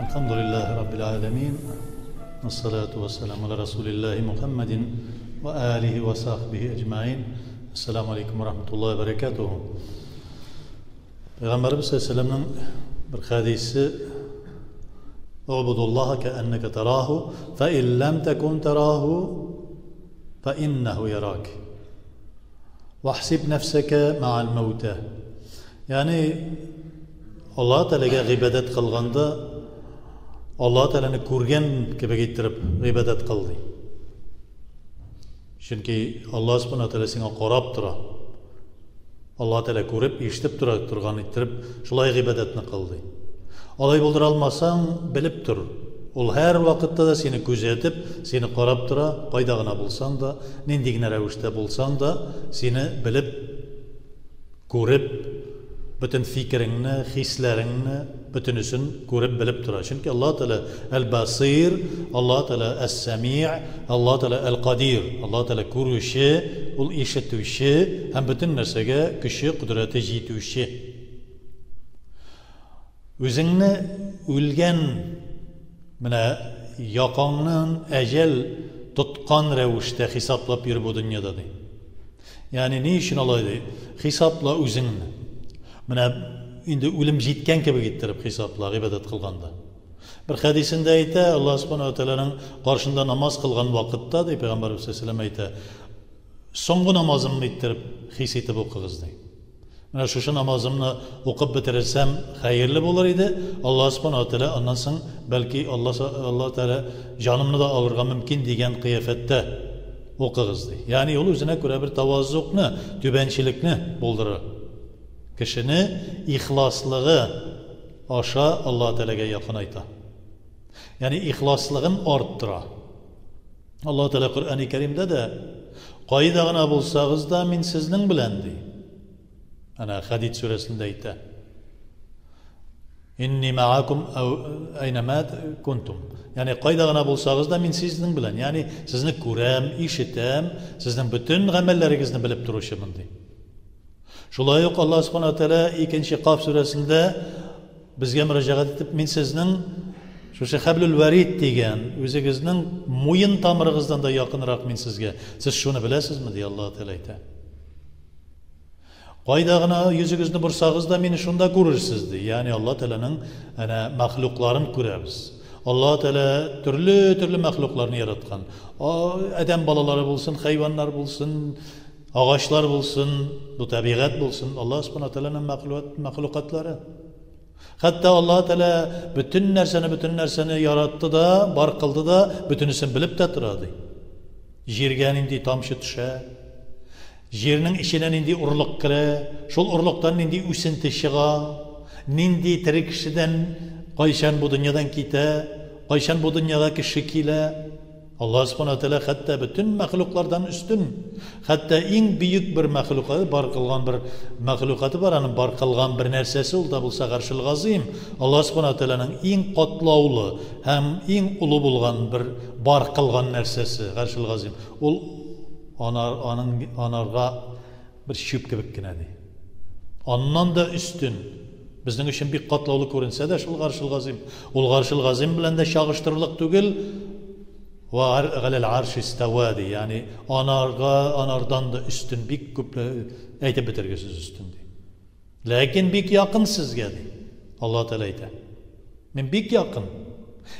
Әлхәмдүлилләһи раббил галәмин. Вассалату вассаламу аля расулиллаһи Мухаммадин ва алихи ва сахбихи әҗмәин. Ассаламу алейкум ва рахматуллаһи ва баракатуху. Пәйгамбәребез саллаллаһу бер хәдисе: "Убудуллаһа кааннака тараху, фа ин лам такун тараху, фа иннаху ярак. Вахсиб нафсака ма'ал маута." Ягъни Аллаһ Тәгаләгә гыйбадәт кылганда Аллаһ Тәгаләне күргән кебек иттереп гыйбадәт кыл ди. Чөнки Аллаһ Субхану Тәгалә сиңа карап тора. Аллаһ Тәгалә күреп, ишетеп тора торган иттереп шулай гыйбадәтне кыл ди. Алай булдыра алмасаң, белеп тор. Ул һәр вакытта да сине күзәтеп, сине карап тора, кайда гына булсаң да, нинди генә рәвештә булсаң да, сине белеп Күреп, бөтен фикереңне, хисләреңне, бөтенесен күреп, белеп тора. Чөнки Аллаһ Тәгалә Әл-Басир, Аллаһ Тәгалә Әс-Сәми', Аллаһ Тәгалә Әл-Кадир. Аллаһ Тәгалә күрүче, ул ишетүче һәм бөтен нәрсәгә көче, кодрәте җитүче. Үзеңне үлгән менә якаңнан әҗәл тоткан рәвештә хисаплап йөр бу дөньяда ди. Ягъни ни өчен алай ди? Хисапла үзеңне. Менә инде үлем җиткән кебек иттереп хисапла гыйбадәт кылганда. Бер хәдисендә әйтә, Аллаһ субхана ва тәгаләнең каршында намаз кылган вакытта, ди пәйгамбәрбез саллаллаһу әйтә, соңгы намазымны иттереп хис итеп укыгыз ди. Менә шушы намазымны укып бетерерсәм, хәерле булыр иде. Аллаһ Субхану ва Тәгалә аннан соң бәлки Аллаһ Аллаһ Тәгалә җанымны да алырга мөмкин дигән кыяфәттә укыгыз ди. Ягъни ул үзенә күрә бер таваззукны, түбәнчелекне булдыра. Кешене ихласлыгы аша Аллаһ Тәгаләгә якынайта. Ягъни ихласлыгын арттыра. Аллаһ Тәгалә Коръәни Кәримдә дә кайда гына булсагыз да, мин сезнең белән ди. Әнә Хадид сүрәсендә әйтә. Инни маакум айнама кунтум. Ягъни кайда гына булсагыз да, мин сезнең белән. Ягъни сезне күрәм, ишетәм, сезнең бөтен гамәлләрегезне белеп торучымын ди. Шулай ук Аллаһ Субхану Тәгалә икенче Каф сүрәсендә безгә мөрәҗәгать итеп, мин сезнең шушы хәблүл вәрид дигән үзегезнең муен тамырыгыздан да якынрак мин сезгә. Сез шуны беләсезме, ди Аллаһ Тәгалә әйтә. Кайда гына йөзегезне борсагыз да, мине шунда күрерсез, ди. Ягъни Аллаһ Тәгаләнең әнә мәхлукларын күрәбез. Аллаһ Тәгалә төрле-төрле мәхлукларны яраткан. Адәм балалары булсын, хайваннар булсын, агачлар булсын, бу табигать булсын, Аллаһ Субхану Тәгаләнең мәхлукатлары. Хәтта Аллаһ Тәгалә бөтен нәрсәне, бөтен нәрсәне яратты да, бар кылды да, бөтенесен белеп тә тора, ди. Җиргә нинди тамчы төшә, җирнең эченә нинди орлык керә, шул орлыктан нинди үсенте чыга, нинди тере кешедән кайчан бу дөньядан китә, кайчан бу дөньяга кеше килә. Аллаһ Субхана Тәгалә хәтта бөтен мәхлуклардан өстен. Хәтта иң бөек бер мәхлукаты бар кылган бер мәхлукаты бар, аның бар кылган бер нәрсәсе ул да булса Гаршил Газыйм. Аллаһ Субхана Тәгаләнең иң катлаулы һәм иң олы булган бер бар кылган нәрсәсе Гаршил Газыйм. Ул анар, аның анарга бер чүп кебек кенә ди. Аннан да өстен. Безнең өчен бик катлаулы күренсә дә шул Гаршил Газыйм. Ул Гаршил Газыйм белән дә чагыштырырлык түгел. Ва галәл арш истава ди. Ягъни анарга, анардан да өстен бик күп әйтеп бетергесез өстен ди. Ләкин бик якын сезгә ди. Аллаһ Тәгалә әйтә. Мин бик якын.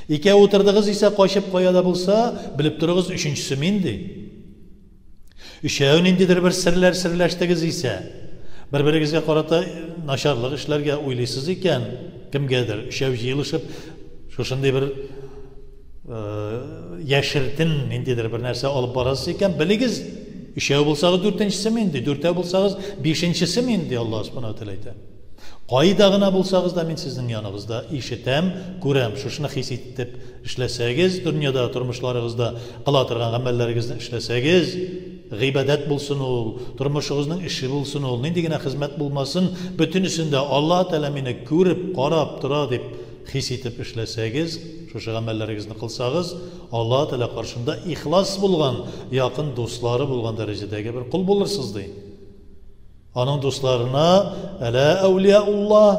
Икәү утырдыгыз исә качып кая да булса, белеп торыгыз, өченчесе мин ди. Өчәү ниндидер бер серләр серләштегез исә, бер-берегезгә карата начарлык эшләргә уйлыйсыз икән, кемгәдер өчәү җыелышып, шушындый бер яшертен ниндидер бер нәрсә алып барасыз икән, белегез, өчәү булсагыз дүртенчесе мин ди, дүртәү булсагыз бишенчесе мин ди Аллаһ Субхану ва әйтә. Кайда гына булсагыз да, мин сезнең яныгызда ишетәм, күрәм. Шушыны хис итеп эшләсәгез, дөньяда, тормышларыгызда кыла торган гамәлләрегезне эшләсәгез, гыйбадәт булсын ул, тормышыгызның эше булсын ул, нинди генә хезмәт булмасын, бөтенесен дә Аллаһ Тәгалә мине күреп, карап тора дип хис итеп эшләсәгез, шушы гамәлләрегезне кылсагыз, Аллаһ Тәгалә каршында ихлас булган, якын дуслары булган дәрәҗәдәге бер кол булырсыз, ди. Аның дусларына, Әлә әүлияуллаһ,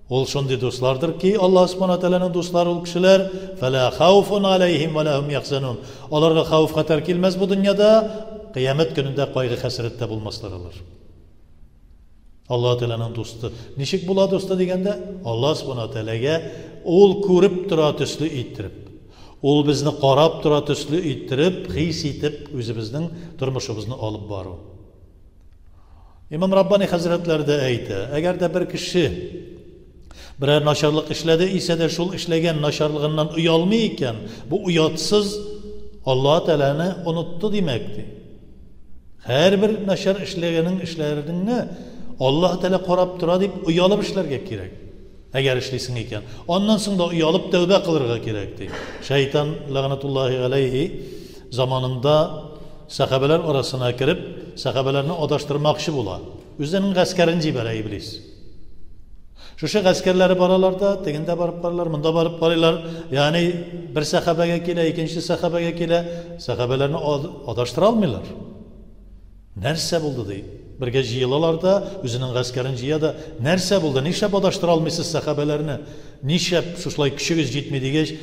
Ул шундый дуслардыр ки, Аллаһ Субхана Тәгаләнең дуслары ул кешеләр, фәлә хауфун алейһим вә лә һум яхзанун. Аларга хәвеф-хәтәр килмәс бу дөньяда, кыямәт көнендә кайгы-хәсрәттә булмаслар алар. Аллаһ Тәгаләнең дусты. Ничек була дусты дигәндә, Аллаһ Субхана Тәгаләгә ул күреп тора төсле иттереп, ул безне карап тора төсле иттереп, хис итеп үзебезнең тормышыбызны алып бару. Имам Раббани хәзрәтләре дә әйтә, әгәр дә бер кеше берәр начарлык эшләде исә дә шул эшләгән начарлыгыннан оялмый икән, бу оятсыз Аллаһ Тәгаләне онытты димәк ди. Һәрбер начар эшләгәнең эшләреңне Аллаһ Тәгалә карап тора дип оялып эшләргә кирәк. Әгәр эшлисең икән. Аннан соң да оялып тәүбә кылырга кирәк ди. Шайтан ләгънәтуллаһи галәйһи заманында сәхабәләр арасына кереп, сәхабәләрне адаштырмакчы була. Үзенең гаскәрен җибәрә иблис. Шушы гаскәрләре баралар да, тегендә барып карыйлар, монда барып карыйлар. Ягъни бер сәхабәгә килә, икенче сәхабәгә килә, сәхабәләрне адаштыра алмыйлар. Нәрсә булды ди? Бергә җыелалар да, үзенең гаскәрен җыя да, нәрсә булды? Нишләп адаштыра алмыйсыз сәхабәләрне? Нишләп шушылай көчегез җитми дигәч,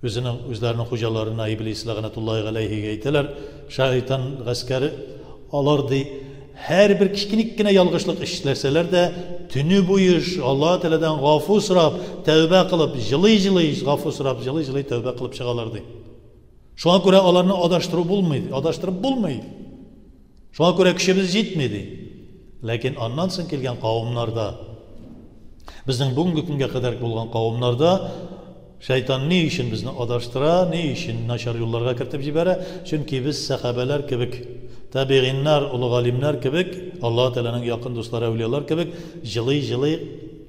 үзенең үзләренең хуҗаларына иблис ләгънәтуллаһи галәйһигә әйтәләр, шайтан гаскәре алар ди, һәрбер кечкенек кенә ялгышлык эшләсәләр дә, төне буе Аллаһ Тәгаләдән гафу сорап, тәүбә кылып, җылый-җылый гафу сорап, җылый-җылый тәүбә кылып чыгалар ди. Шуңа күрә аларны адаштыру булмый, адаштырып булмый. Шуңа күрә көчебез җитми ди. Ләкин аннан соң килгән кавымнарда, безнең бүгенге көнгә кадәр булган кавымнарда шайтан ни өчен безне адаштыра, ни өчен начар юлларга кертеп җибәрә? Чөнки без сәхабәләр кебек, табигиннар, олы галимнәр кебек, Аллаһ Тәгаләнең якын дуслары, әүлиялар кебек җылый-җылый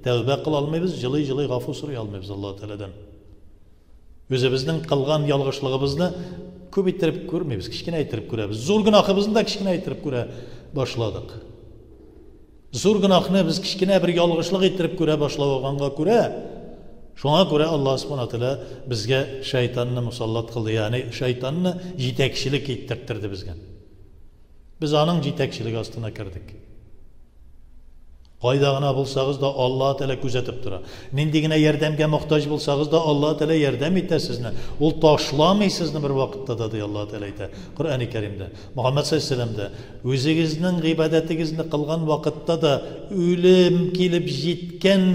тәүбә кыла алмыйбыз, җылый-җылый гафу сорый алмыйбыз Аллаһ Тәгаләдән. Үзебезнең кылган ялгышлыгыбызны күп иттереп күрмибез, кечкенә иттереп күрәбез. Зур гөнаһыбызны да кечкенә иттереп күрә башладык. Зур гөнаһны без кечкенә бер ялгышлык иттереп күрә башлаганга күрә, шуңа күрә Аллаһ Субхана Тәгалә безгә шайтанны мусаллат кылды, ягъни шайтанны җитәкчелек иттерде безгә. Без аның җитәкчелеге астына кердек. Кайда гына булсагыз да, Аллаһ Тәгалә күзәтеп тора. Нинди генә ярдәмгә мохтаҗ булсагыз да, Аллаһ Тәгалә ярдәм итә сезне. Ул ташламый сезне бер вакытта да, ди Аллаһ Тәгалә әйтә Коръәни Кәримдә. Мөхәммәд саллаллаһу алейһи дә үзегезнең гыйбадәтегезне кылган вакытта да үлем килеп җиткән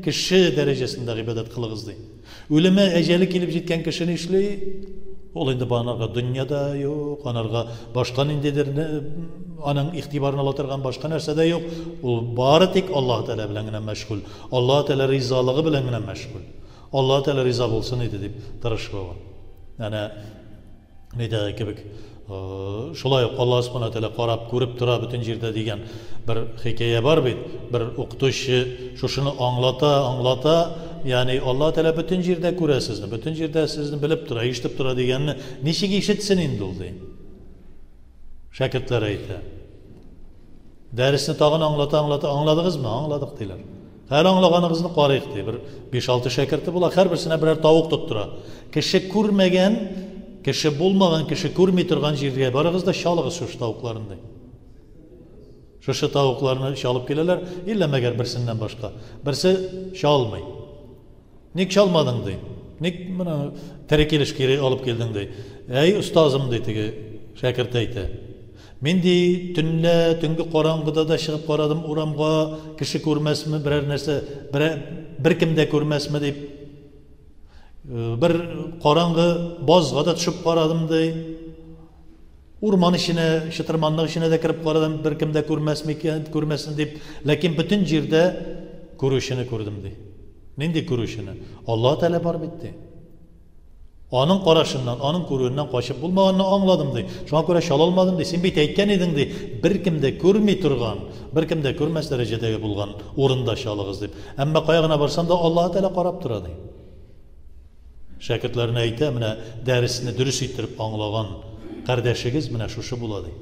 кеше дәрәҗәсендә гыйбадәт кылыгыз, ди. Үлеме, әҗәле килеп җиткән кеше нишли? Ул инде анарга дөнья да юк, анарга башка ниндидер аның игътибарын ала торган башка нәрсә дә юк. Ул бары тик Аллаһ Тәгалә белән генә мәшгуль. Аллаһ Тәгалә ризалыгы белән генә мәшгуль. Аллаһ Тәгалә риза булсын иде дип тырышып ала. Әнә нидәге кебек шулай ук Аллаһ Субхана Тәгалә карап, күреп тора бөтен җирдә дигән бер хикәя бар бит. Бер укытучы шушыны аңлата, аңлата, ягъни Аллаһ Тәгалә бөтен җирдә күрә сезне, бөтен җирдә сезне белеп тора, ишетеп тора дигәнне ничек ишетсен инде ул ди. Шәкертләр әйтә. Дәресне тагын аңлата, аңлата, аңладыгызмы? Аңладык диләр. Хәл аңлаганыгызны карыйк ди. Бер 5-6 шәкерте була, һәрберсенә берәр тавык тоттыра. Кеше күрмәгән, кеше булмаган, кеше күрми торган җиргә барыгыз да чалыгыз шушы тавыкларны ди. Шушы тавыкларны чалып киләләр, иллә мәгәр берсеннән башка. Берсе чалмый. Ник чалмадың ди. Ник моны тере килеш кире алып килдең ди. Әй, остазым ди теге шәкерт әйтә. Мин ди төнлә, төнге караңгыда да чыгып карадым урамга, кеше күрмәсме, берәр нәрсә, берәр беркем дә күрмәсме дип. Бер караңгы базга да төшеп карадым ди. Урман эченә, чытырманлык эченә дә кереп карадым, беркем дә күрмәсме икән, күрмәсен дип. Ләкин бөтен җирдә күрүчене күрдем ди. Нинди күрүчене? Аллаһ Тәгалә бар бит ди. Аның карашыннан, аның күрүеннән качып булмаганны аңладым ди. Шуңа күрә чала алмадым ди. Син бит әйткән идең ди, беркем дә күрми торган, беркем дә күрмәс дәрәҗәдәге булган урында чалыгыз дип. Әмма кая гына барсам да Аллаһ Тәгалә карап тора ди. Шәкертләренә әйтә, менә дәресне дөрес иттереп аңлаган кардәшегез менә шушы була ди.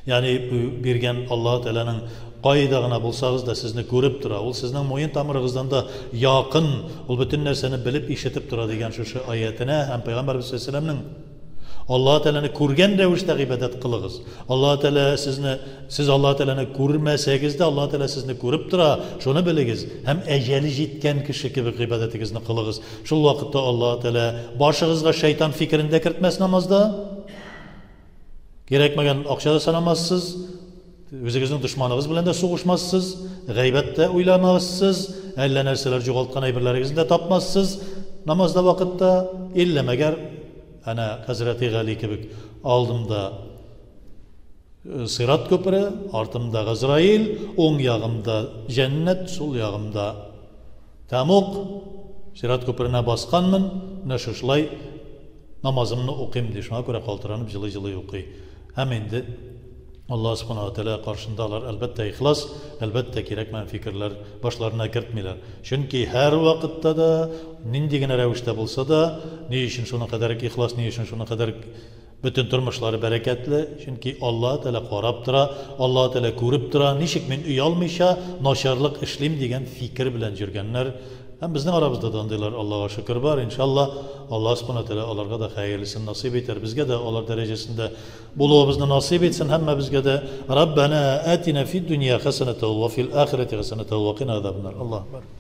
Ягъни биргән Аллаһ Тәгаләнең кайда гына булсагыз да сезне күреп тора. Ул сезнең муен тамырыгыздан да якын, ул бөтен нәрсәне белеп, ишетеп тора дигән шушы аятенә һәм Пәйгамбәрбез саллаллаһу алейһи вәсәлләмнең. Аллаһы Тәгаләне күргән рәвештә гыйбадәт кылыгыз. Аллаһы Тәгалә сезне, сез Аллаһы Тәгаләне күрмәсәгез дә, Аллаһы Тәгалә сезне күреп тора, шуны белегез һәм әҗәле җиткән кеше кебек гыйбадәтегезне кылыгыз. Шул вакытта Аллаһы Тәгалә башыгызга шайтан фикерен дә кертмәс намазда. Кирәкмәгән акча да санамассыз, үзегезнең дошманыгыз белән дә сугышмассыз, гайбәт тә уйламассыз, әллә нәрсәләр югалткан әйберләрегезне дә тапмассыз намазда вакытта, иллә мәгәр әнә хәзрәти Гали кебек алдымда э, сират күпере, артымда Газраил, уң ягымда җәннәт, сул ягымда тәмуг, сират күперенә басканмын, менә шушылай намазымны укыйм ди. Шуңа күрә калтыранып җылый-җылый укый. Һәм инде Аллаһ Субхана ва Тәгалә каршында алар әлбәттә ихлас, әлбәттә кирәкмәгән фикерләр башларына кертмиләр. Чөнки һәр вакытта да, нинди генә рәвештә булса да, ни өчен шуның кадәр ихлас, ни өчен шуның кадәр бөтен тормышлары бәрәкәтле? Чөнки Аллаһ Тәгалә карап тора, Аллаһ Тәгалә күреп тора, ничек мин оялмыйча начарлык эшлим дигән фикер белән йөргәннәр. Һәм безнең арабызда да андыйлар, Аллага шөкер, бар. Иншалла, Аллаһ Субхана Тәгалә аларга да хәерлесен насыйп итәр. Безгә дә алар дәрәҗәсендә булуыбызны насыйп итсен һәммәбезгә дә. Раббана атина фид дөнья хәсәнәтә ва фил ахирәти хәсәнәтә ва кина азабаннар. Аллаһу акбар.